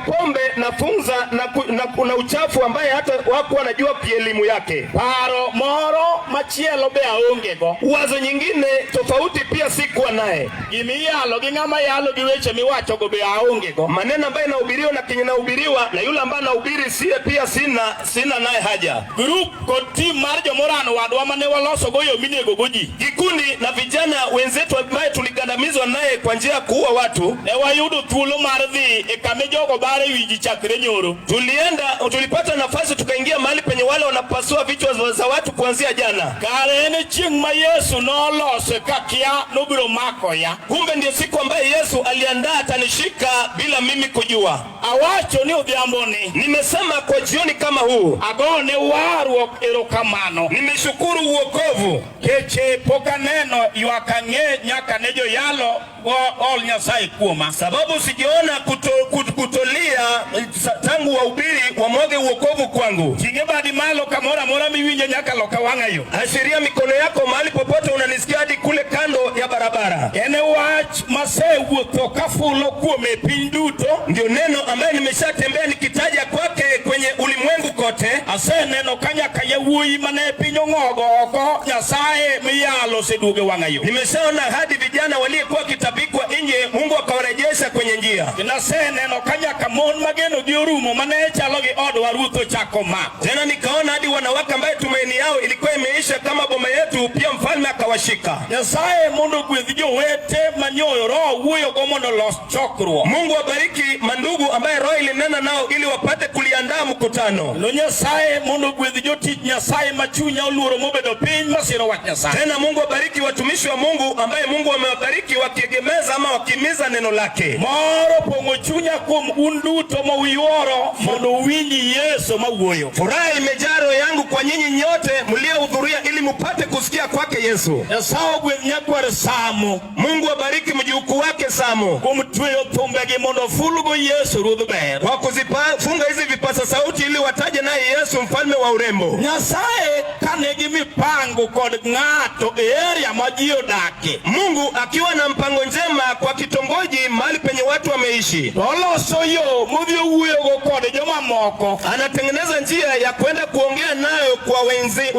pombe na funza na uchafu ambaye hata wakuwa wanajua kielimu yake. Paro moro machielo be aonge go. Wazo nyingine tofauti pia sikuwa naye. Gimiyalo gi ng'ama yalo gi weche miwachogo be aonge go. Maneno ambayo inahubiriwa na kenye nahubiriwa na yule ambaye anahubiri siye pia sina naye haja. Group kod team mar jomorano wadwa mane waloso go yo minego go ji. Kikundi na vijana wenzetu ambaye tuligandamizwa naye kwa njia ya kuua watu, Ne wayudo thuolo mar dhi e kama jogo bare wi ji chakre nyoro. Tulipata nafasi tukaingia mahali penye wale wanapasua vichwa za watu kuanzia jana. Kare en chieng' ma Yesu noloso kakia nobiro mako ya. Kumbe ndio siku ambaye Yesu aliandaa atanishika bila mimi kujua. Awacho ni odhiambo ni. Nimesema kwa jioni kama huu, Agone warruok erokamano. Nimeshukuru uokovu. Keche pok aneno ywak ang'e nyaka ne joyalo go ol Nyasaye kuoma. Sababu sijaona kutolia tangu wahubiri wamwage uokovu kwangu. Ting'e badi malo kamoro amora miwinje nyaka loka wang'a yo. Ashiria mikono yako mahali popote unanisikia hadi kule kando ya barabara. En wach masewuotho kafulo kuome e piny duto. Ndio neno ambaye nimeshatembea nikitaja kwake kwenye ulimwengu kote. Aseneno ka nyaka yawuoyi mane piny ong'ogo oko Nyasaye miyalo oseduogo e wang'a yo. Nimeshaona hadi vijana waliyekuwa wakitabikwa nje, Mungu akawarejesha kwenye njia. Kendo aseneno ka nyaka mon mageno gi orumo mane chalo gi odwa ruoth ochako mako. Tena nikaona hadi wanawake ambaye tumaini yao ilikuwa imeisha kama boma yetu, pia mfalme akawashika. Nyasaye mondo ogwedh jowete manyoyo roho wuoyogo mondo olos chokruok. Mungu abariki mandugu ambaye roho ilinena nao ili wapate kuliandaa mkutano. Kendo Nyasaye mondo ogwedh jotich Nyasaye ma chunya oluoro mobedo piny masiro wach Nyasaye. Tena Mungu abariki watumishi wa Mungu ambaye Mungu amewabariki wakiegemeza ama wakimiza neno lake. Mor opong'o chunya kuom un duto mauyuoro mondo uwinj Yesu mawuoyo. Furaha imejaa roho yangu kwa nyinyi nyote mliohudhuria ili mupate kusikia kwake Yesu. Nyasaye ogwedh nyakwar Samo Mungu abariki mjukuu wake Samo kuom tweyo thumbegi mondo ofulgo Yesu ruodh ber. Kwa kuzifunga hizi vipasa sauti ili wataje naye Yesu mfalme wa urembo. Nyasaye ka nigi mipango kod ng'ato e area ma ji odake. Mungu akiwa na mpango njema kwa kitongoji mahali penye watu wameishi, To oloso yo modhi owuoyogo kod jomamoko. Anatengeneza njia ya kwenda kuongea nayo kwa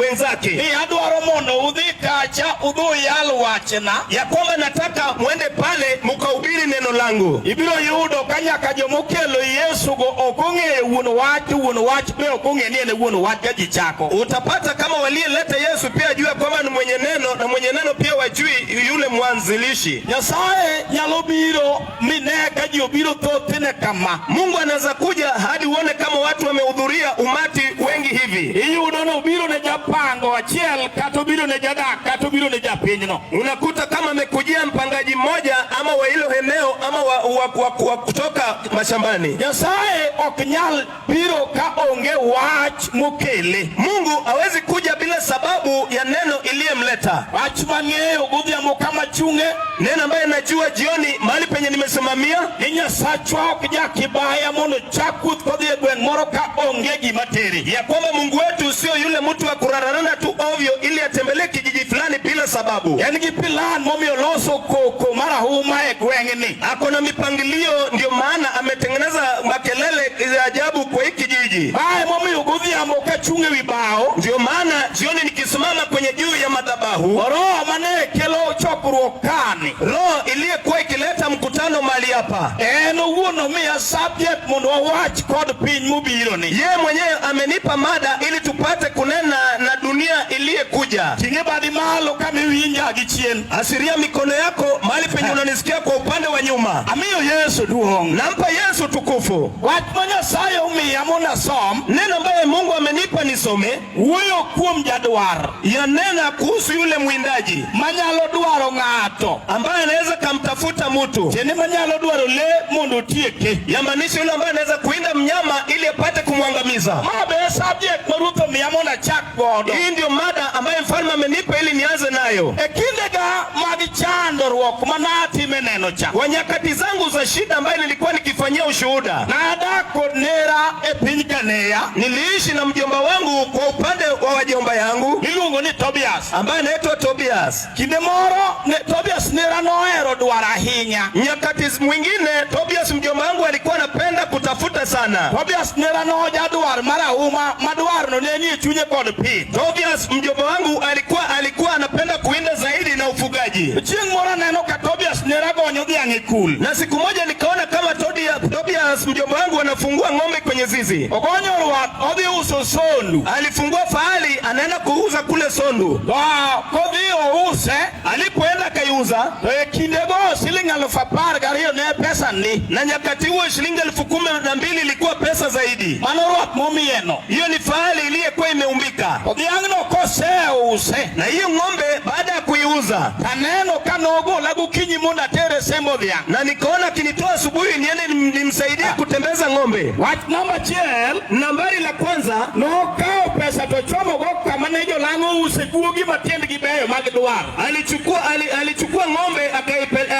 wenzake Ni adwaro mondo udhi kacha udhi uyal wachna. Ya kwamba nataka mwende pale mukahubiri neno langu. Ibiro yudo ka nyaka jomokelo Yesu go ok ong'eyo wuon wach, wuon wach be ok ong'eyo ni en e wuon wach ka ji chako. Utapata kama waliyeleta Yesu pia ajue kwamba ni mwenye neno na mwenye neno pia wajui yule mwanzilishi. Nyasaye nyalo biro mine ka ji obiro thothne kama. Mungu anaweza kuja hadi uone kama watu wamehudhuria umati wengi hivi. Iyudo ni obiro ne japango achiel kata obiro ne jadak kata obiro ne japinyno. Unakuta kama amekujia mpangaji mmoja ama wa hilo eneo ama wa kutoka mashambani. Nyasaye ok nyal biro ka onge wach mokele. Mungu hawezi kuja bila sababu ya neno iliyemleta. Wach mang'eyo godhiambo kama chung'e Neno ambaye najua jioni mahali penye nimesimamia ni Nyasachwa ok ja kibaya mondo chak wuoth kodhi e gweng' moro ka onge gima tere. Ya kwamba Mungu wetu sio yule mtu wa kurararana tu ovyo ili atembelee kijiji fulani bila sababu. En gi plan momiyo loso koko marahuma e gweng'ni. Ako na mipangilio, ndio maana ametengeneza makelele ya ajabu kwa hii kijiji. Mae momiyo godhiambo kachung' ewi bao Ndio maana jioni nikisimama kwenye juu ya madhabahu, roho mane kelo chokruok kani roho iliyekuwa ikileta mkutano mahali hapa, en owuon omiya subject mondo wawach kod piny mobironi. Yeye mwenyewe amenipa mada ili tupate kunena na dunia iliyekuja. Ting'e badi malo kama iwinja gi chien. Ashiria mikono yako mahali penye unanisikia kwa upande wa nyuma. Amiyo Yesu duong'. Nampa Yesu tukufu. Wach ma Nyasaye omiya mondo asom Neno ambaye Mungu amenipa nisome wuoyo kuom jadwar yanena kuhusu yule mwindaji manyalo dwaro ng'ato ambaye anaweza kamtafuta mtu, tiende manyalo dwaro le mondo otieke. Yamaanisha yule ambaye anaweza kuinda mnyama ili apate kumwangamiza. Ma be subject ma ruoth omiya mondo achak godo. Hii ndio mada ambaye mfalme amenipa ili nianze nayo. E kindega mag chandruok manatime neno cha Kwa nyakati zangu za shida ambaye nilikuwa nikifanyia ushuhuda, nadak kod nera e piny Kaneya niliishi na mjomba wangu kwa upande wa wajomba yangu miluongo ni Tobias. Ambaye anaitwa Tobias. Kinde moro ne, Tobias nera nohero dwaro ahinya. Nyakati mwingine Tobias mjomba wangu alikuwa anapenda kutafuta sana. Tobias nera nojadwar mar auma madwarno ne nie chunye kod pith. Tobias mjomba wangu alikuwa anapenda kuwinda zaidi na ufugaji. Chieng' moro aneno ka Tobias nera gonyo dhiang' e kul. Na siku moja nikaona kama Tobias mjomba wangu anafungua ng'ombe kwenye zizi. Ogonyo rwath odhi uso Sondu. Alifungua fahali anaenda kuuza kule Sondu. To kodhi ouse Alipoenda akaiuza, to e kindego siling 12,000 ne pesa ni. Na nyakati huo shilingi 12,000 ilikuwa pesa zaidi. Mano rwath momieno. Hiyo ni fahali iliyokuwa imeumbika. To dhiang'no koseuse Na hiyo ng'ombe baada ya kuiuza, taneno ka nogola gokinyi mondo atere sembo dhiang'. Na nikaona akinitoa asubuhi niende nimsaidie kutembeza ng'ombe. Wach namba achiel, Nambari la kwanza, nokawo pesa to chomogo kama ne jolang'o use guogi matiendgi beyo mag dwar. Alichukua ng'ombe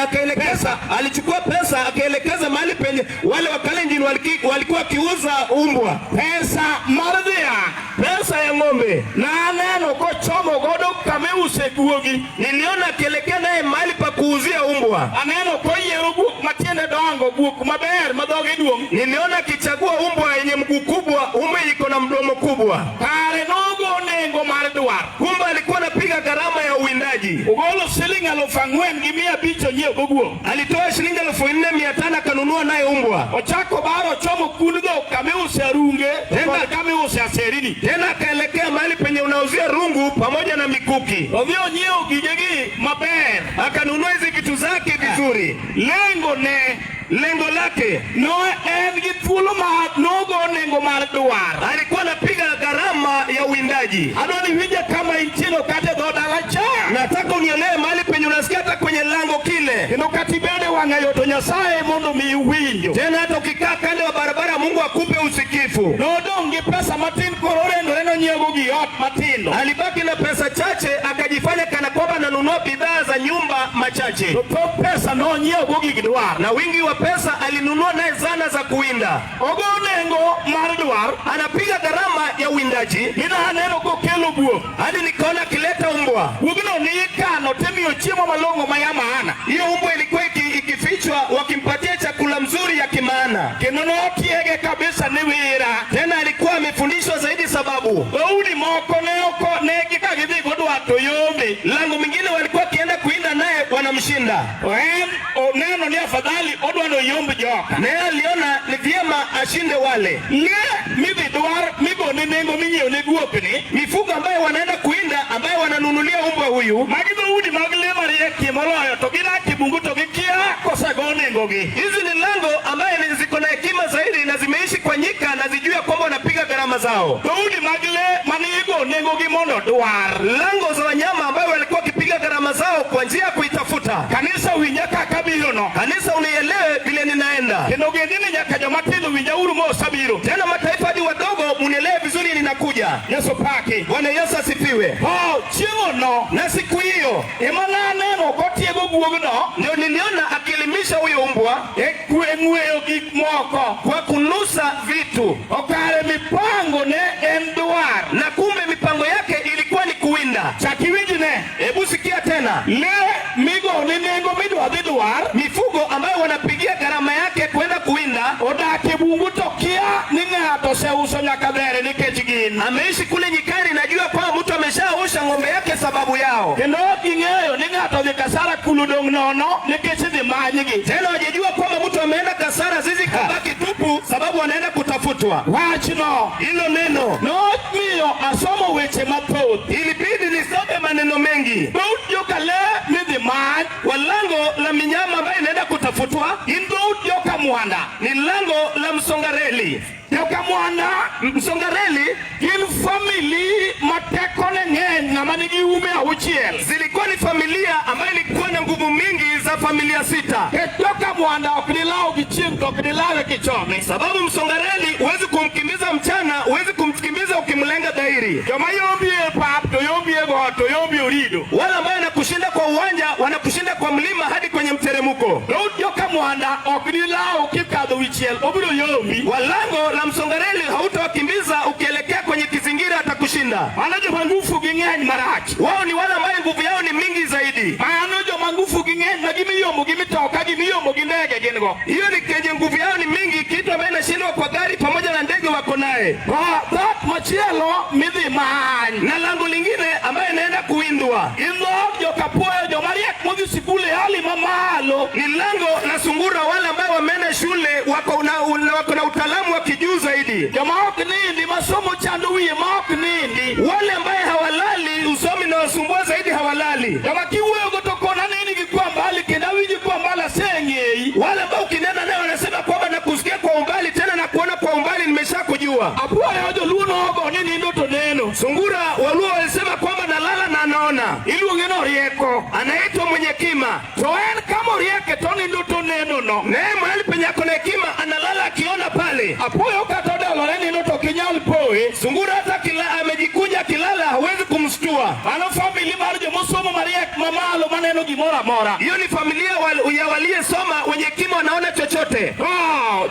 akaelekeza, alichukua pesa akaelekeza mahali penye wale Wakalenjin walikuwa wakiuza umbwa. Pesa mar dhiang' Pesa ya ng'ombe naneno kochomo godo kama iuse guogi. Niliona akielekea naye mahali pa kuuzia umbwa. Aneno koyiero guok matiende dongo, guok maber ma dhoge duong'. Niliona akichagua umbwa yenye mguu kubwa, umbwa iko na mdomo kubwa. Kare nogo nengo mar dwar. Kumbe alikuwa anapiga gharama ya uwindaji. Ogolo siling 4,500 onyiewo go guok. Alitoa shilingi 4,500 akanunua naye umbwa. Ochako baro ochomo kund dhok kama iuse arunge kod kama iuse aserini. Tena akaelekea mahali penye unauzia rungu pamoja na mikuki. Odhi onyiewo gigegi maber. Akanunua hizi vitu zake vizuri. Lengo ne Lengo lake no en gi thuolo ma nogo nengo mar dwar. Alikuwa anapiga gharama ya uwindaji. Adwa ni winje kama intieno kata e dho dala cha. Nataka unielewe mahali penye unasikia hata kwenye lango kile. Kendo kata ibede wang'ayo to Nyasaye mondo mi winjo. Tena hata ukikaa kando ya barabara Mungu akupe usikifu. Nodong' gi pesa matin koro orendore nonyiewo gi ot matindo. Alibaki na pesa chache akajifanya kana kwamba ananunua bidhaa za nyumba machache. To thoth pesa nonyiewo go gig dwar. Na wingi wa pesa alinunua naye zana za kuwinda. Ogo nengo mar dwar. Anapiga gharama ya uwindaji. Ina aneno kokelo guok. Hadi nikaona akileta umbwa. Guogno ni ikano timiyo chiemo malong'o ma ya maana. Hiyo umbwa ilikuwa ikifichwa wakimpatia chakula mzuri ya kimaana. Kendo notiege kabisa ni wira. Tena alikuwa amefundishwa zaidi sababu. Dhoudi moko ne oko ne gi ka gidhi go dwar to yombe. Lango mingine walikuwa kienda kuinda naye wanamshinda. To en oneno ni afadhali odwa noyomb joka. Naye aliona ni vyema ashinde wale. Le midhi dwar migone nengo minyiewo ne guokni. Mifugo ambayo wanaenda kuinda ambayo wananunulia umbwa huyu. Magi dhoudi mag le mariek moloyo to gidak e bungu to gikia kosego nengogi. Hizi ni lango ambaye ni ziko na hekima zaidi na zimeishi kwa nyika na zijua kwamba wanapiga gharama zao. Dhoudi mag le manigo nengogi mondo dwar. Lango za wanyama ambayo walikuwa wakipiga gharama zao kwa njia ya kuitafuta. Kanisa winja kaka biro no. Kanisa unielewe vile ninaenda. Kendo ogendini nyaka joma tindo winja uru mos abiro. Tena mataifa hadi wadogo munielewe vizuri ninakuja. Yesu paki. Bwana Yesu asifiwe. Oh, chieng'o no. Na siku hiyo ema naneno kotiego guogno. Ndio niliona akielimisha huyo umbwa e kwe ng'weyo gik moko kwa kunusa vitu. Okare mipango ne en dwar. Na kumbe mipango yake ilikuwa ni kuwinda. Chak iwinjne. Hebu sikia tena. Le migone nengo midwa dhi dwar. Mifugo ambayo wanapigia gharama yake kwenda kuwinda. Odak e bungu to kia ni ng'ato oseuso nyaka dhere nikech gin. Ameishi kule nyikani, najua kwamba mtu ameshaosha ng'ombe yake sababu yao. Kendo ok ging'eyo ni ng'ato odhi kasara kulo dong' nono nikech idhi manygi. Tena wajijua kwamba mtu ameenda kasara zizi kabaki tupu sababu wanaenda kutafutwa. Wachno hilo neno nomiyo asomo weche mathoth. Ilibidi nisome maneno mengi. Dhout joka le midhi many kwa lango la minyama ambayo inaenda kutafutwa. Gin dhout joka mwanda. Ni lango la msongareli. Joka mwanda, msongareli gin famili ma tekone ng'eny ng'ama nigi ume auchiel. Zilikuwa ni familia ambayo ilikuwa na nguvu mingi za familia 6. Joka mwanda ok dilaw gi chieng' to ok dilawe kichome. Sababu msongareli huwezi kumkimbiza mchana, huwezi kumkimbiza ukimlenga dhahiri. Joma yombi e pap to yombi e got to yombi orido. Wale ambao wanakushinda kwa uwanja wanakushinda kwa mlima hadi kwenye mteremko. Dhout joka mwanda ok dilaw kikadho wichiel obiro yombi. Walango la msongareli hautawakimbiza ukielekea kwenye kizingira atakushinda. Mano joma nguvu gi ng'eny marach. Wao ni wale ambao nguvu yao ni mingi zaidi. Mano joma nguvu gi ng'eny ma gimiyombo gi mitoka gimiyombo gi ndege gin go. Hiyo ni kenye nguvu yao ni mingi, kitu ambaye inashindwa kwa gari naye. To dhot machielo midhi many Na lango lingine ambaye inaenda kuwindwa gin dhot jokapuoyo, jomariek modhi sikul e hali mamalo. Ni lango la sungura, wale ambao wameenda shule wako na utaalamu wa kijuu zaidi. Joma ok nindi, masomo chando wiye ma ok nindi. Wale ambaye hawalali, usomi na wasumbua zaidi, hawalali. Joma kiwuoyogo to kona nini gi kwa mbali kendo awinji kwa mbali, aseng'eyi. Wale ambao ukinena naye wanasema kwamba nakusikia kwa umbali, tena na kuona kwa umbali, nimeshakujua. Apuoyo joluo nogo ni nindo to neno. Sungura Waluo walisema kwamba nalala na anaona. Iluonge ni orieko. Anaitwa mwenye hekima. To en kama orieke to nindo to neno no. Naye mahali penye ako na hekima analala akiona pale. Apuoyo kata odalore nindo to ok inyal poe. Sungura hata amejikunja akilala, hawezi kumshtua. Mano family mar jomosomo mariek mamalo maneno gimoro amora. Hiyo ni familia ya waliyesoma, wenye hekima, wanaona chochote. To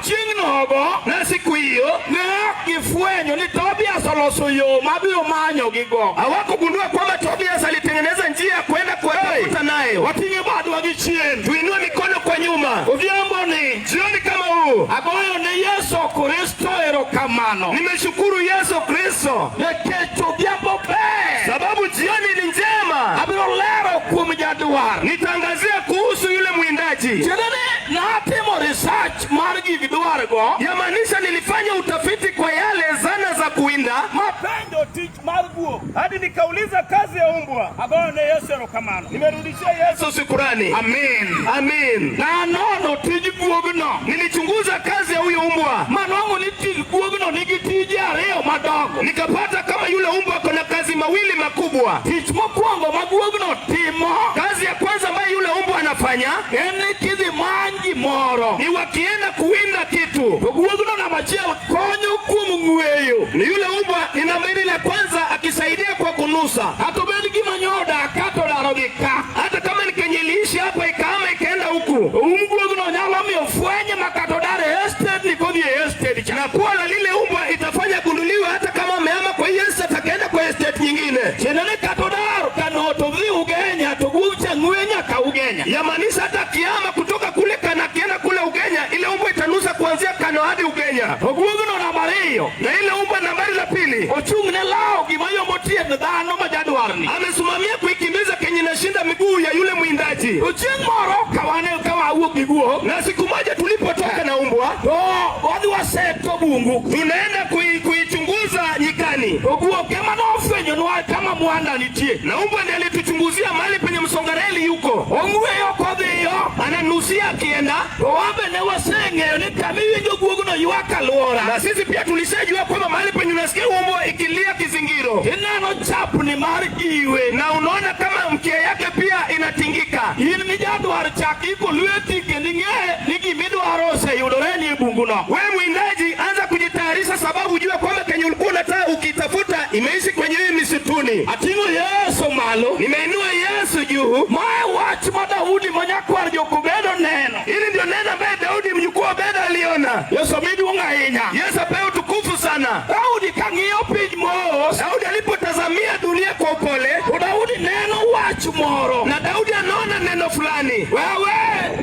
chieng' nogo Na siku hiyo ne ok gifwenyo ni Tobias oloso yo mabiro manyogigo. Hawakugundua kwamba Tobias alitengeneza njia ya kwenda kuwatafuta nayo. Wating'e badwa gi chien. Tuinue mikono kwa nyuma. Odhiambo ni Jioni kama huu agoyo ne Yesu Kristo erokamano. Nimeshukuru Yesu Kristo Nikech odhiambo ber. Sababu jioni ni njema. Abiro lero kuom jadwar. Nitaangazia kuhusu yule mwindaji. Tiende ni natimo research mar gig dwargo. Yamaanisha nilifanya utafiti kwa yale zana za kuwinda Mapenjo tich mar guok. Hadi nikauliza kazi ya umbwa. Agoyo ne Yesu erokamano. Nimerudishia Yesu shukurani. Amin. Amin. Nanono tij guogno. Nilichunguza kazi ya huyo umbwa. Manwang'o ni tij guogno nigi tije ariyo madongo. Nikapata kama yule umbwa ako na kazi mawili makubwa. Tich mokwongo ma guogno timo Kazi ya kwanza ambayo yule umbwa anafanya en ni kidhi many gimoro. Ni wakienda kuwinda kitu, To guogno namba achiel konyo kuom ng'weyo. Ni yule umbwa ni namba ile la kwanza akisaidia kwa kunusa. Kata obed gima nyodak kata odaro gi ka. Hata kama ni kenye iliishi hapa ikahama ikaenda huku, Um guogno nyalo miyo fwenye ma kata odar e estate ni kodhi e estate cha. Na kuwa la lile umbwa itafanya gunduliwe hata kama amehama kwa hii estate akaenda kwa estate nyingine. Tiende ni kata odar kano to dhi Ugenya to guog cha ng'we nyaka Ugenya. Yamaanisha hata akihama kutoka kule kana akienda kule Ugenya, ile umbwa itanusa kuanzia Kano hadi Ugenya. To guogno namba ariyo Na ile umbwa nambari la pili ochung' ne lawo gima yombo tiend dhano ma jadwarni. Amesimamia kuikimbiza kenye inashinda miguu ya yule mwindaji. To chieng' moro ka wan ka wawuok gi guok Na siku moja tulipotoka na umbwa, to wadhi waseto bungu. Tunaenda kuichunguza nyikani, To guok ema nofwenyonwa kama mwanda nitie. Na umbwa ndiye alituchunguzia mahali penye msongareli yuko. Ong'weyo kodhiyo Ananusia akienda, to wan be ne waseng'eyo ni kama iwinjo guogno ywak alwora. Na sisi pia tulishajua kwamba mahali penye unasikia umbwa ikilia kizingiro, Ineno chapni mar iwe. Na unaona kama mkia yake pia inatingika. In mijadwar chak iko lweti kendo ing'e ni gimidwaro oseyudore ni e bunguno. We mwindaji, anza kujitayarisha, sababu ujue kwamba kenye ulikuwa unataka ukitafuta imeishi kwenye hii misituni. Ating'o Yesu malo. Nimeinua Yesu juu. Mae wach ma Daudi ma nyakwar Jokobedo neno. Hili ndio neno ambaye Daudi mjukuu wa Obeda aliona. Yesu mi duong' ahinya. Yesu apewe utukufu sana. Daudi kang'iyo piny mos, Daudi alipotazamia dunia kwa upole, to Daudi neno wach moro. Na Daudi anaona neno fulani. Wewe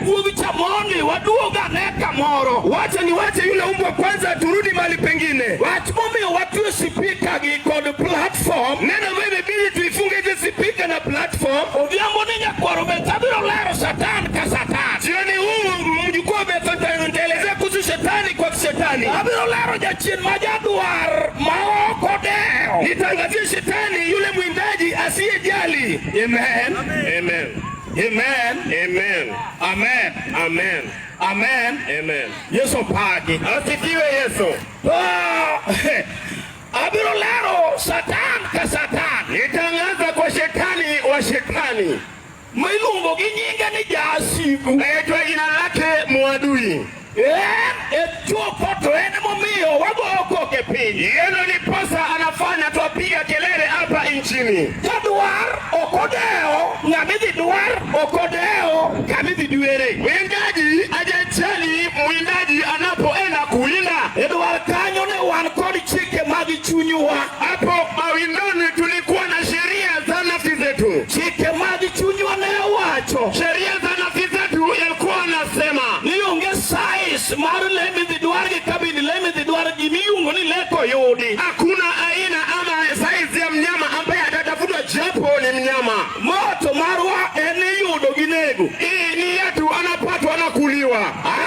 guog cha mondi waduog ane kamoro. Wacha niwache yule umbwa kwanza, turudi mahali pengine. Wach momiyo watwe sipika gi kod platform. Neno ambayo imebidi tuifunge hizi sipika na platform. Odhiambo ni nyakwaro Beth abiro lero Satan ka Satan. Jioni huu mjukuu wa Beth nitaelezea kuhusu shetani kwa shetani. Abiro lero jachien ma jadwar ma ok odewo. Nitangazia shetani yule mwindaji asiyejali. Amen. Amen. Amen. Amen. Amen. Amen. Amen. Amen. Yesu paki. Asifiwe Yesu. Ah, abiro lero Satan ka Satan. Nitangaza kwa shetani wa shetani. Miluongo gi nyinge ni jasigu. Aitwa jina lake muadui. En e choko to en emomiyo wagoyo koko e piny. Yeye ndiposa anafanya twapiga kelele hapa nchini. Jadwar ok odewo ng'ama idhi dwar, ok odewo kama idhi dwere. Mwindaji hajajali mwindaji anapoenda kuwinda. E dwar kanyo ne wan kod chike mag chunywa. Hapo mawindoni tulikuwa na sheria za nafsi zetu. Chike mag chunywa ne wacho Sheria za nafsi zetu yalikuwa anasema ni onge size mar le midhi dwar gi kabindi le midhi dwar gimiluongo ni le kod oyudi. Hakuna aina ama saizi ya mnyama ambaye atatafutwa japo ni mnyama. Moto marwa en iyudo gi nego. Hii ni yetu, anapatwa na kuliwa.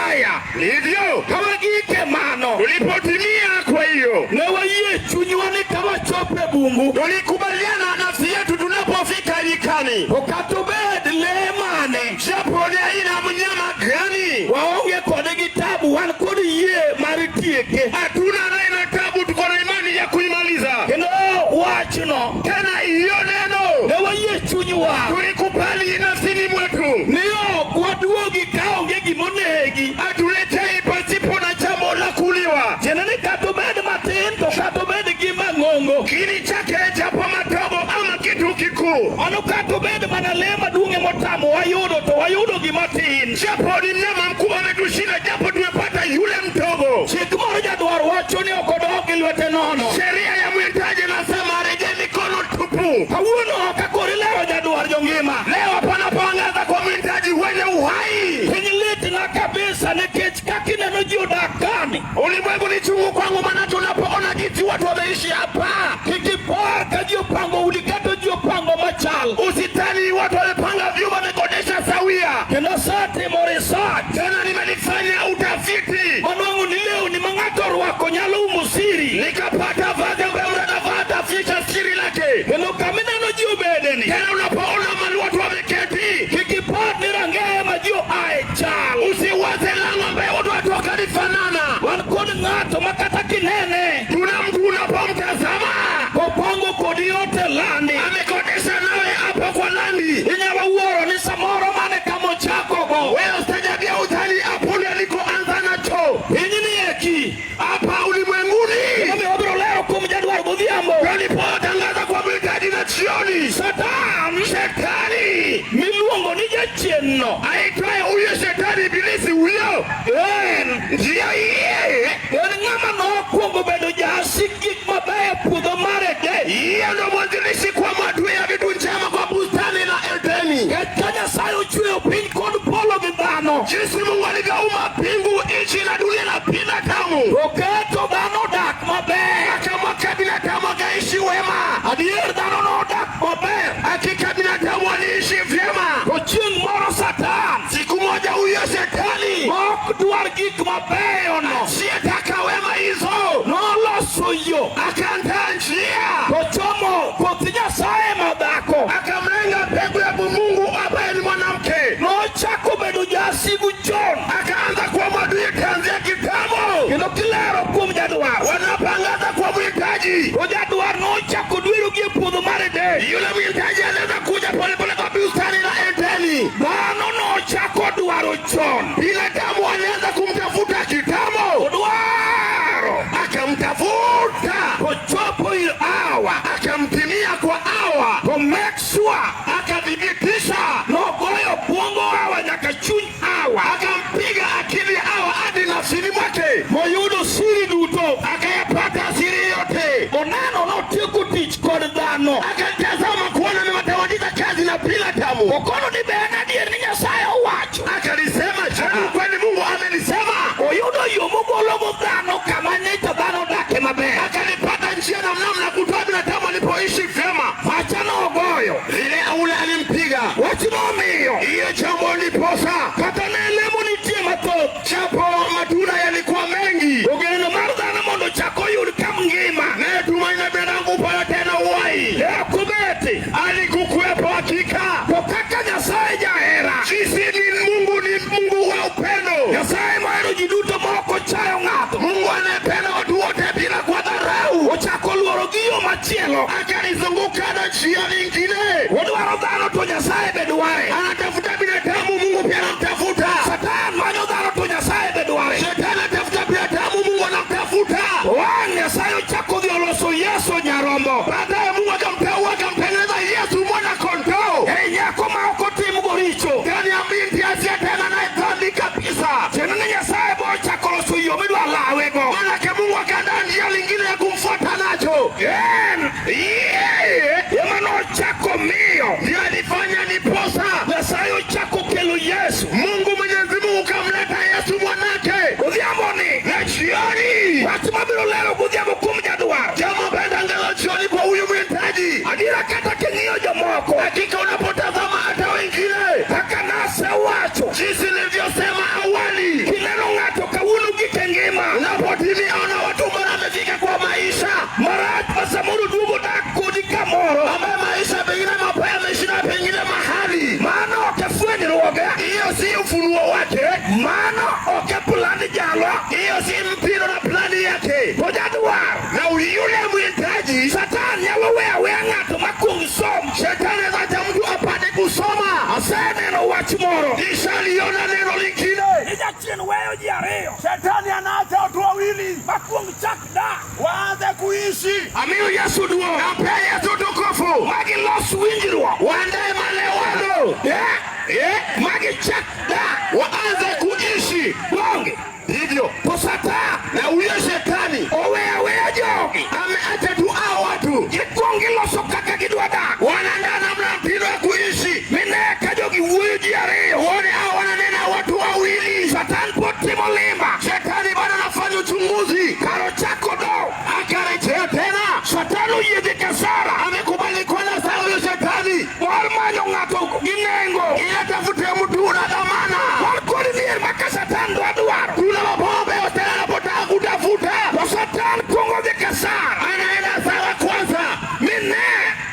Aya, Hivyo ka wagike mano, tulipotimia, kwa hiyo ne wayie chunywa ni ka wachopo e bungu, tulikubaliana nafsi yetu tunapofika nyikani, to kata obed lee mane, japo ni aina ya mnyama gani, waonge kode gi tabu, wan kod yie mar tieke. Hatuna naye na tabu, tuko na imani ya kuimaliza. Kendo wachno, Tena hiyo neno ne wayie chunywa tulikubali nafsini mwetu, ni ok waduogi kaonge gimonegi. Hatuletei pasipo na jambo la kuliwa. Tiende ni kata obed matin to kata obed gi mang'ongo. Kini chake japo madogo ama kitu kikuu, Mano kata obed mana lee maduong' emotamo wayudo to wayudo gima tin. Japo ni mnyama mkubwa ametushinda, japo tumepata yule mdogo. Chik moro jadwar wacho ni ok odok gi lwete nono. Sheria ya mwindaji nasema arejee mikono tupu. Kawuono ok akor ilero jadwar jongima. Leo panapoangaza kwa mwindaji wenye uhai. Piny litna kabisa nikech kaka ineno ji odak kani. Ulimwengu ni chungu kwangu, maana tunapoona jinsi watu wameishi hapa. Kik ipar ka ji opango udi kata ji opango machal. Usitani watu wamepanga vyumba, wamekodesha sawia. Kendo asetimo research. Tena nimelifanya utafiti, Manwang'o ni lewni ma ng'ato orwako nyalo umo siri. Nikapata vazi ambayo mtu anavaa ataficha siri lake. Kendo kamineno ji obedeni. Tena unapoona mali watu wameketi, Kik ipar ni rangeye ma ji oae chal. Usiwaze lango ambaye watu watoka lifanana. Wan kod ng'ato ma kata kinene Tuna mtu unapomtazama kopango kodi yote landi. Amekodesha nawe hapo kwa landi. Inyalo wuoro ni samoro mane kamochakogo. Wewe ustajabia utani hapo ndio alikoanza nacho. Pinyni eki. Hapa ulimwenguni Emomiyo wabiro lero kuom jadwar godhiambo. Walipotangaza kwa mwindaji na jioni, Satan shetani miluongo ni jachien no aitwaye huyo shetani ibilisi huyo en ndiyo yeye en ng'ama nokwongo bedo jasik gik mabeyo e puodho mar Eden. Yeye ndo mwanzilishi kwa maadui ya vitu njema kwa bustani la Edeni. Nikech ka Nyasaye ochweyo piny kod polo gi dhano, Jinsi Mungu alivyoumba mbingu, nchi na dunia na binadamu, oketo dhano odak maber. Akamweka binadamu akaishi wema. Adier dhano nodak maber. Hakika binadamu aliishi vyema. To chieng' moro Satan Siku moja huyo shetani ma ok dwar gik mabeyo no asiyetaka wema hizo noloso yo akaandaa njia, tochomo koth Nyasaye madhako. Akamlenga mbegu ya Mungu ambaye ni mwanamke. Nochako bedo jasigu chon. Akaanza kuwa mwadui tanzia kitambo. Kendo kilero kuom jadwar. Wanapangaza kwa mwindaji. To jadwar nochako dwero gi e puodho mar Eden. Yule mwindaji anaweza kuja polepole kwa bustani la Edeni. Dhano nochako dwaro chon. Binadamu alianza kumtafuta kitambo. Odwaro. Akamtafuta. Kochopo ir Hawa. Akamtimia kwa Hawa. To make sure. Akathibitisha. Nogoyo bwongo Hawa nyaka chuny Hawa. Akampiga akili ya Hawa hadi nafsini mwake. Moyudo siri duto. Akayapata siri yote. Oneno notieko tich kod dhano. Akatazama kuona amewatamaliza kazi na binadamu. Okono ni be en adier ni Nyasaye owacho. Akalisema, je, ni kweli Mungu amelisema? Oyudo yo mogologo dhano kama nyocha dhano odake maber. Akalipata njia na namna kutoa binadamu alipoishi vyema. Pacha nogoyo. Vile ule alimpiga. Wach nomiyo. Hiyo jambo liposa. Kata ne lemo nitie mathoth. Japo matunda yalikuwa mengi. Ogeno mar dhano mondo ochak oyud kam ngima. Naye tumaini la binadamu kupata tena uhai. Ne ok obeti. Alikukuwepo hakika. To kaka Nyasaye jahera. Sisi ni Mungu wa upendo. Nyasaye mohero ji duto ma ok ochayo ng'ato. Mungu anayependa watu wote bila kuwadharau. Ochako luoro gi yo machielo. Akalizunguka na njia nyingine. Odwaro dhano to Nyasaye be dware. Anatafuta binadamu, Mungu pia anamtafuta. Satan manyo dhano to Nyasaye be dware. Shetani anatafuta binadamu, Mungu anamtafuta. Wang' Nyasaye ochako dhi oloso Yesu nyarombo. Baadaye Mungu akamteua akamtengeneza Yesu mwana kondoo. Ei nyako ma ok otimgo richo. Ndani ya binti asiyetenda naye dhambi kabisa. Tiende ni Nyasaye bo ochako loso yo midwa lawego. Maanake Mungu akaandaa njia lingine ya kumfuata nacho. En Yeye ema nochako miyo. Ndiye alifanya niposa Nyasaye ochako kelo Yesu. Mungu Mwenyezi Mungu kamleta Yesu mwanake. Odhiambo ni Na jioni wach mabiro lero godhiambo kuom yake. To jadwar Na yule mhitaji, Satan nyalo weyo aweya ng'ato makuong som. Shetani anaweza acha mtu apate kusoma. Aseneno wach moro. Nishaliona neno lingine. Ni jachien weyo ji ariyo. Shetani anaacha watu wawili Makuong chak dak. Waanze kuishi. Amiyo Yesu duong'. Nampea Yesu tukufu. Magi los winjruok. Waandae maelewano. Magi chak dak. Waanze kuishi. Donge. Hivyo. To Satan Na huyo shetani oweyo aweya jogi. Ameacha tu hao watu Gikuong giloso kaka gidwa dak. Wanaandaa namna mtindo ya kuishi. Mine ka jogi wuoyo ji ariyo. Uone hao wananena watu wawili. Satan pod timo limba. Shetani bado anafanya uchunguzi. Kar ochako dok. Akarejea tena. Satan oyie dhi kasara. Amekubali kwenda sawa huyo shetani. Mar manyo ng'ato gi nengo. Ili atafute mtu na dhamana. Wan kod mier ma ka Satan dwa dwaro. Kuna mabombe shetani anapotaka kutafuta. To Satan kuongo dhi kasara. Anaenda sawa kwanza. Mine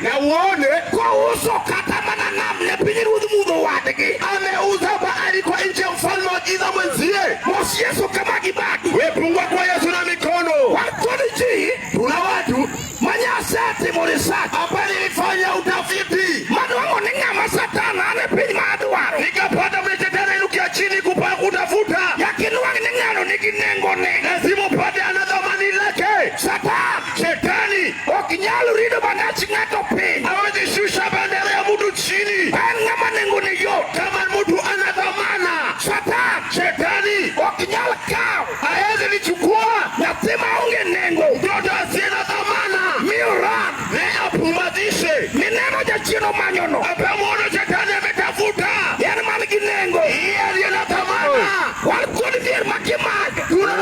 Na uone kouso kata mana nam ne pinyruodh mudho wadgi. Ameuza bahari kwa nchi ya mfalme wa giza mwenzie. Mos Yesu kama gibagi. We pungua kwa Yesu na mikono. Wan kod ji Tuna watu ma Nyasaye timo research. Ambaye nilifanya utafiti. Manwang'o ni ng'ama Satan an e piny ma adwaro. Nikapata mwenye shetani inukia chini kutafuta. Nyaka inwang' ni ng'ano nigi nengone. Lazima upate ana thamani lake. Satan Shetani ok nyal rido bandach ng'ato piny. Hawezi shusha bendera ya mtu chini. En ng'ama nengone yot. Kama mtu ana dhamana. Satan Shetani ok nyal kawo hawezi lichukua nyathi maonge nengo. Mtoto asiye na dhamana. Miyo ran Ne apumbazishe. mineno jachien omanyono. Apamuona shetani ametafuta. En man gi nengo. Yeye aliye na dhamana. Wan kod mier ma kimanyo. Tuna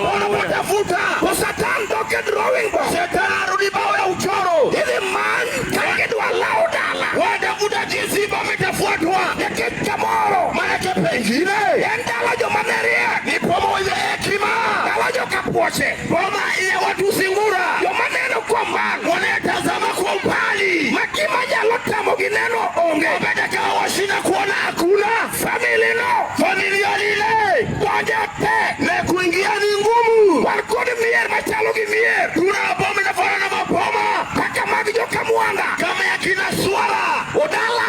pona kutafuta. To Satan dok e drawing board. Shetani arudi bao ya uchoro. Idhi many kaka gidwa lawo dala. Watafuta jinsi pametafuatwa. Nikech kamoro Maanake pengine en dala joma ne riek. Ni boma wenye hekima. Dala jokapuoche. Boma ya watu sungura. Joma neno kuom mbali. Wanayetazama kwa umbali. Ma gima nyalo tamogi neno onge. Wametaka washinda kuona hakuna. Family no. Familia lile Donjo tek. Ne kuingia ni ngumu. Wan kod mier machalo gi mier. Tuna maboma inafanana na maboma Kaka mag jokamwanda. Kama ya kina swala. Odala.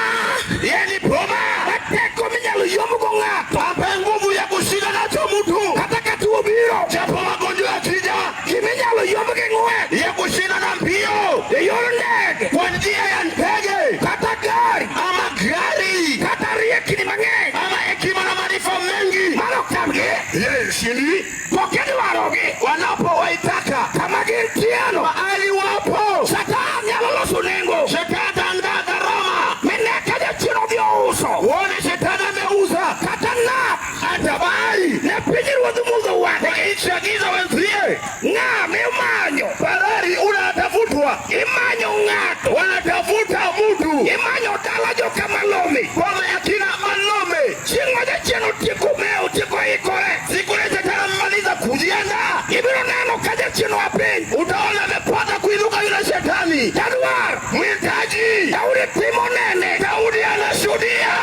Yeye ni boma Mateko minyalo yomgo ng'ato. Ampe nguvu ya kushinda nacho mtu. Kata ka tuo biro. Japo magonjwa yakija. Giminyalo yomb gi ng'wech. Ya kushinda na mbio. E yor ndege. Kwa njia ya ndege. Kata gari. Ama gari. Kata riekni mang'eny. Ama hekima na maarifa mengi. Mano tamgi. Yeye shindi. To kidwarogi. Wanapowaitaka. Kama gintieno. Mahali wapo. Satan nyalo loso nengo. Shetani ataandaa gharama. Mine ka jachien odhi ouso. Uone shetani ameuza. Kata nam. Hata bahari. Ne pinyruodh mudho Kwa wadgi. nchi ya giza wenzie. Ng'a mimanyo. Farari unatafutwa. Imanyo ng'ato. Wanatafuta mtu. Imanyo dala joka Malome. Boma ya kina Malome. Chieng' ma jachien otieko mewo, otieko ikore. Siku ile shetani amemaliza kujiandaa. Ibiro neno ka jachien oa piny. Utaona amepata kuinuka yule shetani. Jadwar. Mwitaji. Daudi timo nene. Daudi anashuhudia.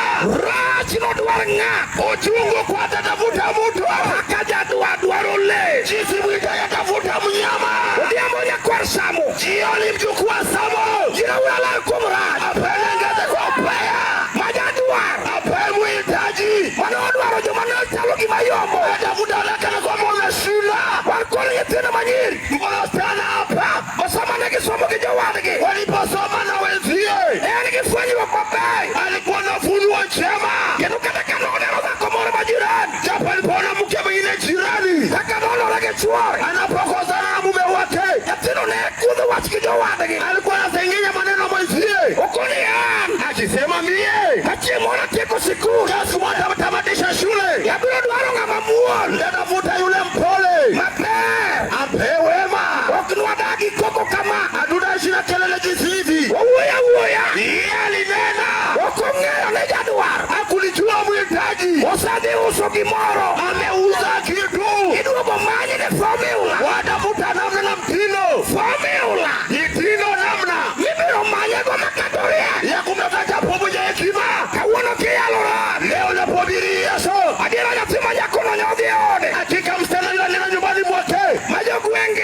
Rach nodwar ng'a. Uchungu kwa atatafuta mtu. Kaka jadwar dwaro le. Jinsi mwitaji atafuta mnyama. Odhiambo nyakwar Samo. Jioni mjukuu wa Samo. Jiraura lal kuom rach. Apelengeze kwa ubaya. Ma jadwar. Ape mwitaji. Mane odwaro joma ne chalo gima yombo. Atafuta onekana kwamba umeshinda. Wan kod nyithindo manyiri. Tuko na wasichana hapa. Ma sama ne gisomo gi jowadgi. Waliposoma na wenzie. En gi fwenyruok maber. Alikuwa na ufunuo njema. Kendo kata ka noneno dhako moro ma jirani. Japo alipoona mke mwingine jirani. Kaka nonore gi chuore. Anapokosana na mume wake. Nyathino ne kudho wach gi jowadgi. Alikuwa anasengenya maneno mwenzie. Okoni an. Akisema mie. Ka chieng' moro atieko sikul. Ka siku moja tamatisha shule. Abiro dwaro ng'ama muol. Nitatafuta yule mpole. Maber. Ampe wema. Ok nwadagi koko kama. Hatutaishi na kelele jinsi hivi. Wawuoyo awuoya. Yeye alinena. Ok ong'eyo ni jadwar. Hakulijua mwitaji. Osedhi uso gimoro. Ameuza kitu. Iduogo manye ne formula. Watafuta namna na mtindo. Formula. Mtindo namna. Mibiro manyego makata oriek. Ya kumtafuta japo mwenye hekima. Kawuono kiyalo ran. Leo napohubiri Yesu. Adiera nyathi ma nyakono nyodhi e ode. Hakika msichana yule alienda nyumbani mwake. Ma jogweng'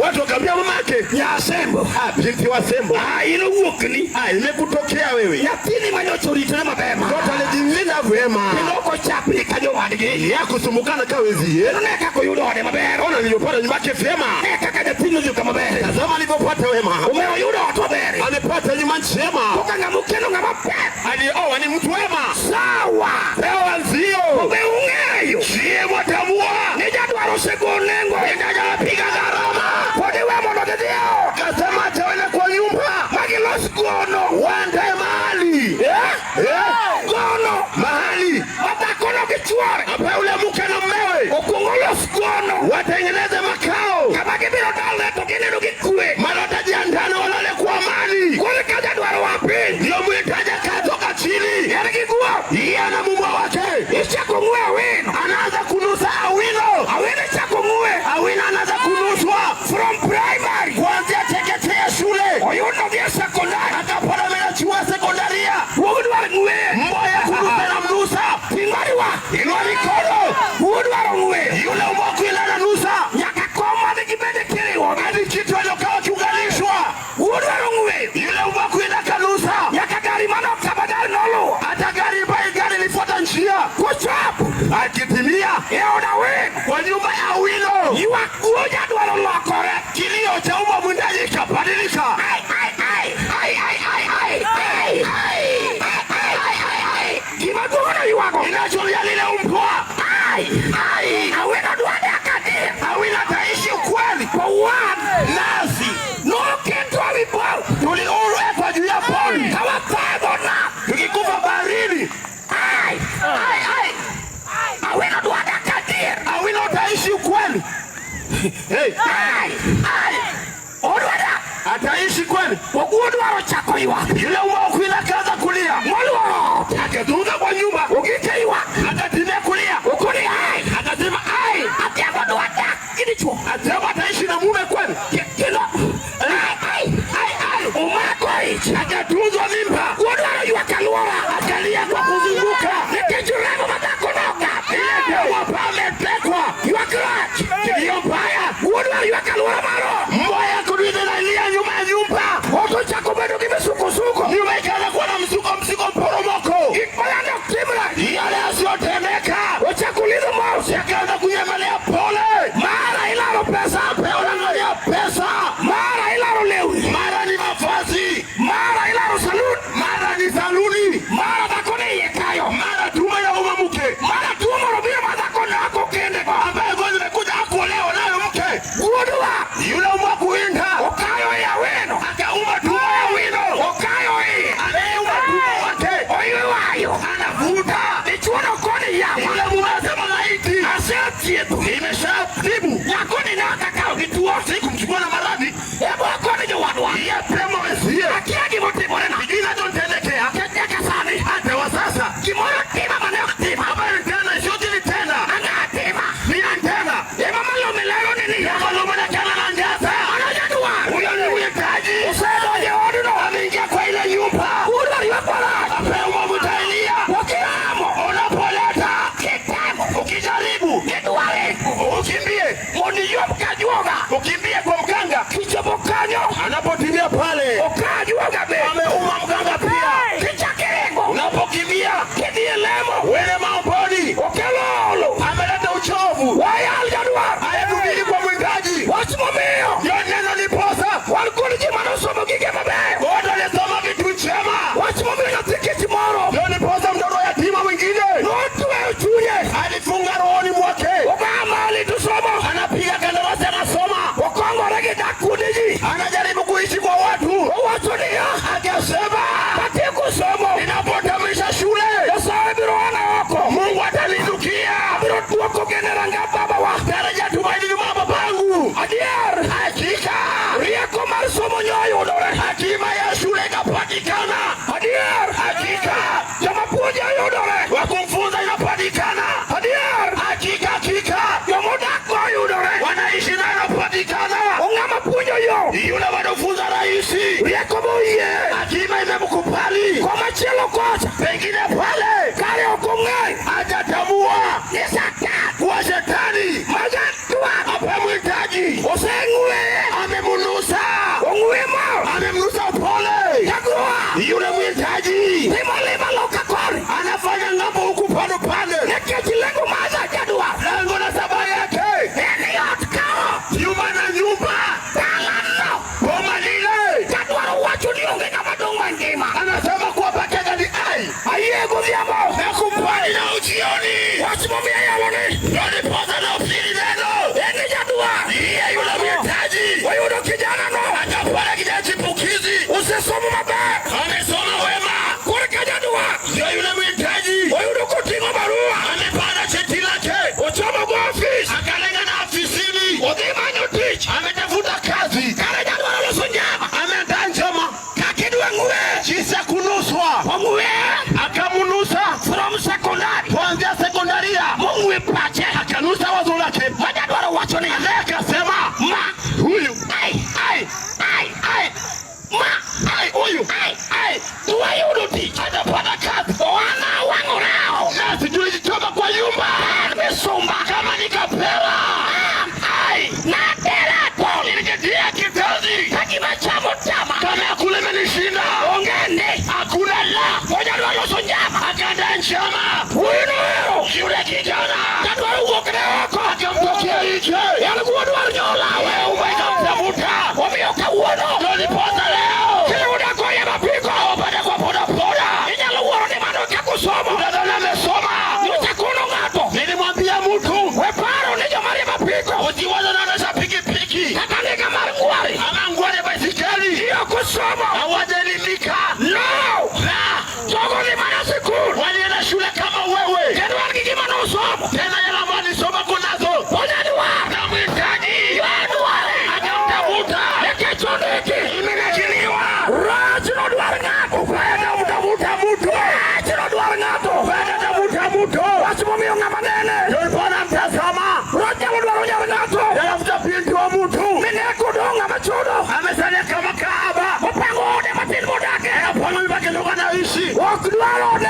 Watu wakaambia mamake, Nyasembo. Ah, binti wa Sembo, Ah, in owuokni. Ah, imekutokea wewe. Nyathini manyocha oritore maber. Mtoto alijilinda vyema, Kendo ok ochapni ka jowadgi. Ya kusumbukana kawezie. Kendo ne kaka oyudo ode maber. Ona niliyopata nyumba yake vyema. Ne kaka nyathini odhi maber. Tazama alivyopata wema, Omiyo oyudo ot maber. Amepata nyumba njema, Koka ng'ama okendo ng'ama ber. Alioa ni mtu wema. Sawa. Pewa nzio. Be ung'eyo. Sie watambua. Ni jadwaro osego nengo. Ndio gharama. Pod iwe mondo gidhi e ot. Kasema acha waende kwa nyumba. Magilos gono. Waandae mahali. Eh? Eh? Gono. Mahali Ma dhakono gi chuore. ambaye ule mke na mmewe Okuongo los gono. watengeneze makao. Kama gibiro dalre to gineno gi kwe. Mara watajiandaa na walale kwa amani. Koro ka jadwaro wa piny. Ndio mwitaji akatoka chini. En gi guok. Yeye na mume wake Ichako ng'we Awino. anaanza kunusa Awino. Awino ichako ng'we. Awino anaanza kunuswa From primary. kuanzia chekechea shule Oyudo dhi e sekondari. akapata ameachiwa sekondaria. Guok dwaro ng'we. Mboya kunusa na mnusa. Ting'oriwa. Inua mikono. Guok dwaro ng'we. Yule umoku ila ananusa. Nyaka kom madhi gibede kiriwo. Hadi kitu aliyokawa kiunganishwa. Guok dwaro ng'we. Yule umoku ila kanusa. Nyaka gari manok kama gari noluwo. Hata gari bai gari ilifuata njia. Kochopo. Akitimia E od Awino. kwa nyumba ya Awino. Ywak guo jadwaro lokore. Kilio cha umbwa mwindaji ikabadilika. Ai, ai, ai, ai, ai, ai, ai, ai, ai, ai, ai, ai, ai. Gima guogno ywago. Inacholia lile umbwa. Ai, Ai. Awino dwa dak adier. Awino ataishi ukweli. To wan Nasi noketwa wi bao. tuliwekwa juu ya pori. Ka wathago nam. Tukikufa baharini. Ai, ai, ai. Awino dwa dak adier. Awino utaishi ukweli. Hey. Ai, Ai. odwa dak. Ataishi kweli. Oguo dwaro chako ywak. Yule umbwa kuila kaanza kulia. Moluoro ot. Akazunguka kwa nyumba. Ogike ywak. Akatimia kulia. Okoni ai. Akasema ai. Atiago dwa dak gi dichuo. Atiago ataishi na mume kweli. Kendo ai, ai, Ai, ai. omako ich. Akatunzwa mimba. Guo dwaro ywak alwora. Akalia kwa kuzunguka. Nikech remo ma dhako nogam. Ile damu ambayo ametekwa. Ywak rach. Kilio mbaya. Guo dwaro ywak alwora mar ot. Mbwa kuduiza inalia nyuma ya nyumba. Ot ochako bedo gi misukosuko. Nyumba ikaanza kuwa na msuko msuko mporomoko. Gik mayande ok timre. Yale yasiyotendeka. Ochako lidho mos. Yakaanza kunyemelea pole. Mara ilaro pesa. Unaangalia pesa. Mara ilaro lewni. Mara ni mavazi. Mara ilaro salun. Mara ni saluni. Mara dhako ni iye kayo. Mara tume ya uma mke. Mara tuo moro biro ma dhako ne ok okende go. Ambaye gonjwa imekuja hakuolewa nayo mke. Guodwa. Yule umbwa kuinda. Okayo i Awino. Akauma tumbo ya Awino. Okayo iye. Anayeuma tumbo wake. Oywe wayo. Anavuta. Dichuo no koni yawa. Yule mume asema laiti. Asethiedho. Imeshatibu. Nyakoni ne ok akawo gi tuo. Sikumchukua na maradhi. Ebo akoni jowadwa. Iye pemo wesie. Akia gimotimorena. Sijui kinachonitendekea. Nikech nyaka sani. Hata wa sasa. Gimoro tima mane ok tima. Ambayo tena isiyotili tena. Ang'a tima. Ni antena. Ema malome lero ni niya. Kama na njasa. Mano jadwar. Huyo ni mhitaji. Osedonjo e odno. Ameingia kwa ile nyumba. Udwaro ywak marach. Apewa mtailia. Okiramo. Unapoleta. Kitemo. Ukijaribu. Gidware. Ukimbie. Mondo iyomb kajuoga. Ukimbie kwa mganga. Kichopo kanyo. Anapotimia pale. Okajuoga be. Ameuma mganga pia. Kichako ringo. Unapokimbia. Kidhi e lemo. Wele maomboni. Okelo olo. Ameleta uchovu. Wayal jadwar. Ayatubidi kwa mwindaji. Wach momiyo. Ndio neno niposa. Wan kod ji manosomo gige mabeyo. Wote walisoma vitu njema. Wach momiyo nyathi kich moro. Ndio niposa mtoto yatima mwingine. Notweyo chunye. Alifunga rohoni mwake. Ogaa mali to somo. Anapiga kandarasi anasoma. Okongore gi dak kuonde ji. Anajaribu kuishi kwa watu. Owacho niya. Akasema Katieko somo. ninapotamisha shule Nyasaye biro ona oko. Mungu ataninukia. Abiro duoko gene ranga babawa. Daraja tumaini nyuma ya babangu. Adier. Hakika Rieko mar somo nyoyudore. hatima ya shule ikapatikana. Adier. Hakika Joma puonjo yudore. wa kumfunza inapatikana. Adier. Hakika hakika Jomodak go yudore. wanaishi nayo inapatikana. Ong'ama puonjo yo. Yule wanaofunza rahisi, Rieko moyie. hatima imemkubali. Komachielo kocha. Pengine pale Kare ok ong'eyo. hajatambua Ni Satan. kuwa shetani Majadwar. ape mhitaji Oseng'weye. mhitaji. Timo lima loka koni. Anafanya ng'ambo huku pano pale. Nikech lengo mar jadwar. Lengo na sabaha yake. En ot kao. Nyumba na nyumba. Dalano. Boma lile. Jadwar owacho ni onge ng'ama dong' mangima. Anasema kuwa Pakenya ni ai. Ayie godhiambo. Nakubali na ujioni. Wach momiyo ayalo ni. Ndio ndiposa nahubiri neno. En ni jadwar. Ndiye yule mhitaji. Wayudo kijana no. Akapata kijana chipukizi. Osesomo maber. Amesoma wema. Koro ka jadwar. Ndio yule mhitaji. Oyudo koting'o barua. Amepata cheti lake. Ochomo go ofis. Akalenga na afisini. Odhi manyo tich. Ametafuta kazi. Kare jadwar oloso nyama. Ameandaa njama. Kaka idwa ng'we. Jinsi ya kunuswa. Ong'we. Akamunusa From secondary. kuanzia sekondaria. Mong'we pache. Akanusa wazo lake. Ma jadwar owacho ni. Naye akasema Ma. huyu Ai. ai Ai. ai Ma. ai huyu Ai. ai Dwa yudo tich. atapata kazi. Oana wang'orao. Nasi tulijichoma kwa nyumba An misumba. kama nikapewa Ai. Natera tol. nilijitia kizazi Ka gima chamo tama. kama ya kule imenishinda. Onge ndi. Hakuna la Ojadwar loso nyama. akaandaa njama. Wuoyi nohero. Yule kijana Jadwar owuok ne oko. akamtokea nje. En guo dwar nyolawe. Wewe ikamtafuta. Omiyo kawuono. Ndio ndiposa leo Kiyuda koriembo apiko. awapata kwa bodaboda. Inyalo wuoro ni mano kaka osomo. Unadhani amesoma? Nyocha kono ng'ato. Nilimwambia mtu We paro ni joma riembo apiko. usiwaze unaendesha pikipiki Kata ndiga mar ngwari. ama ngware baisikeli, Ji ok osomo. hawajaelimika. No. La, Jogo dhi mana sikul. walienda shule kama wewe, Kendo an gi gima nosomo. tena yale ambayo alisoma kunazo. Ojadwar. Na mhitaji Jadwar. akamtafuta, Nikech ondiki. imenakiliwa. Rach nodwar ng'ato. Kwenda mtafuta mtu, Rach nodwar ng'ato. kwenda tafuta mtu. Wach momiyo ng'ama nene. Ndio namtazama, Rach nyalo dwaro nyar ng'ato. tafuta binti wa mtu, Mine kodong' ng'ama chudo. amesalia kama kahaba, Opango ode matin modake. anapanga nyumba kidogo anaishi, Ok dwar ode.